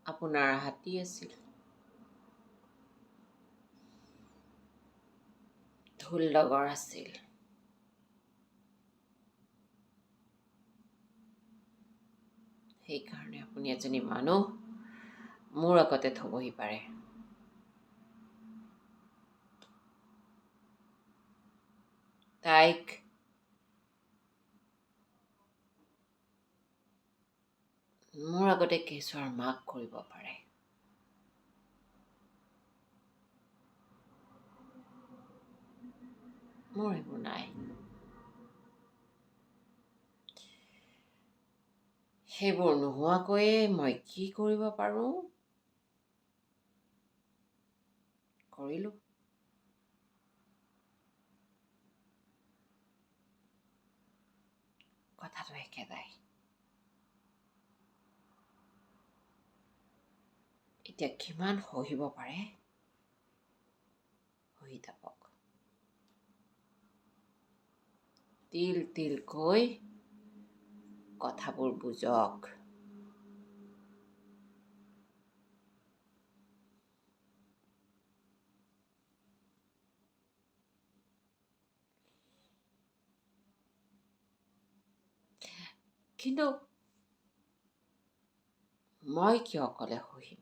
আপোনাৰ হাতী আছিল, ঢোল ডগৰ আছিল, সেইকাৰণে আপুনি এজনী মানুহ মোৰ আগতে থবহি পাৰে। তাইক মোৰ আগতে কেঁচুৱাৰ মাক কৰিব পাৰে। মোৰ এইবোৰ নাই। সেইবোৰ নোহোৱাকৈয়ে মই কি কৰিব পাৰোঁ কৰিলোঁ। কথাটো একেটাই। এতিয়া কিমান সহিব পাৰে সহি থাকক। তিল তিলকৈ কথাবোৰ বুজক। কিন্তু মই কিয় অকলে সহিম?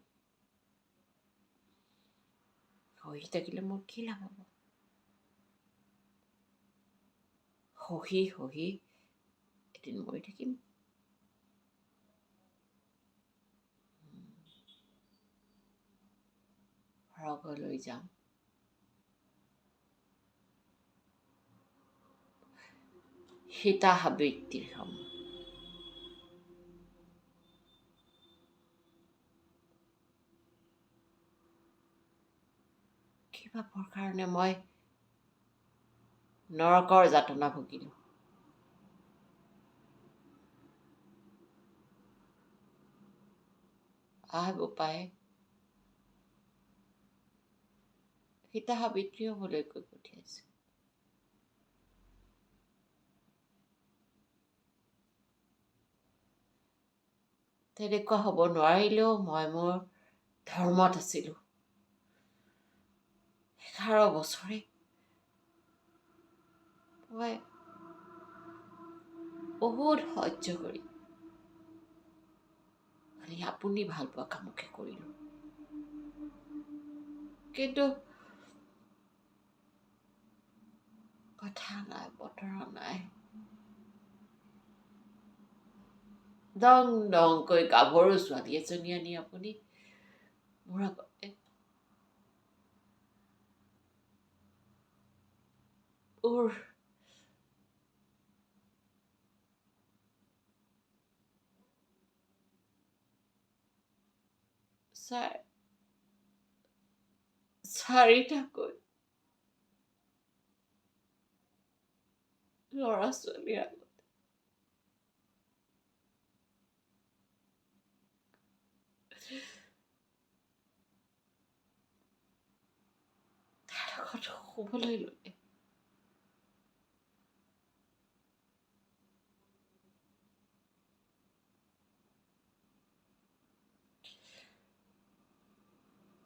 সহি থাকিলে মোৰ কি লাভ হ'ব? সহি সহি এদিন মৰি থাকিম। সৰগলৈ যাম। সীতা সাবিত্ৰী হ'ম। কি পাপৰ কাৰণে মই নৰকৰ যাতনা ভুগিলোঁ? আহ বোপাই, সীতা সাবিত্ৰী হ'বলৈ কৈ পঠিয়াইছে। তেনেকুৱা হ'ব নোৱাৰিলেও মই মোৰ ধৰ্মত আছিলোঁ। 11 বছৰে মই বহুত সহ্য কৰি খালি আপুনি ভাল পোৱা কামকে কৰিলোঁ। কিন্তু কথা নাই, বতৰা নাই, দং দংকৈ গাভৰু ছোৱালী এজনী আনি আপুনি মোৰ আগতে মোৰ চাৰিটাকৈ ল'ৰা ছোৱালীৰ আগত তাৰ লগত শুবলৈ ল'লে।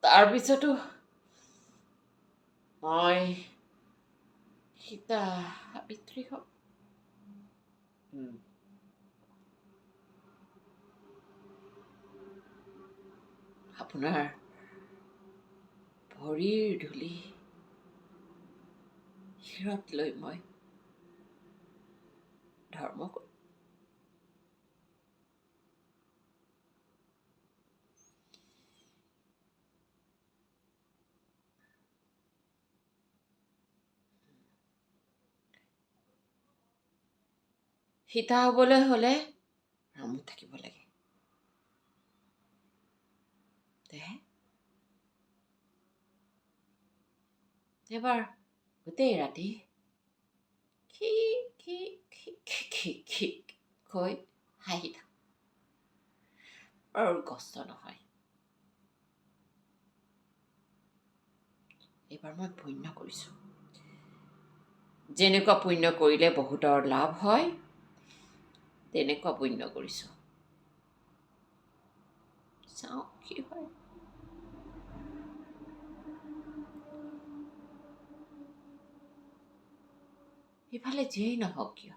তাৰপিছতো মই সীতা সাবিত্ৰী হ'ম। আপোনাৰ ভৰিৰ ধূলি শিৰত লৈ মই ধৰ্ম কৰিম। সীতা হ'বলৈ হ'লে ৰামো থাকিব লাগে। এবাৰ গোটেই ৰাতি খি খি খি খি খি কৈ হাঁহি থাক, আৰু কষ্ট নহয়। এইবাৰ মই পুণ্য কৰিছোঁ। যেনেকুৱা পুণ্য কৰিলে বহুতৰ লাভ হয়, তেনেকুৱা পুণ্য কৰিছোঁ। চাওঁ কি হয়। সিফালে যিয়েই নহওক কিয়,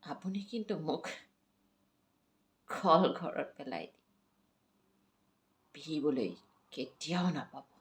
আপুনি কিন্তু মোক কল ঘৰত পেলাই দি পিহিবলৈ কেতিয়াও নাপাব।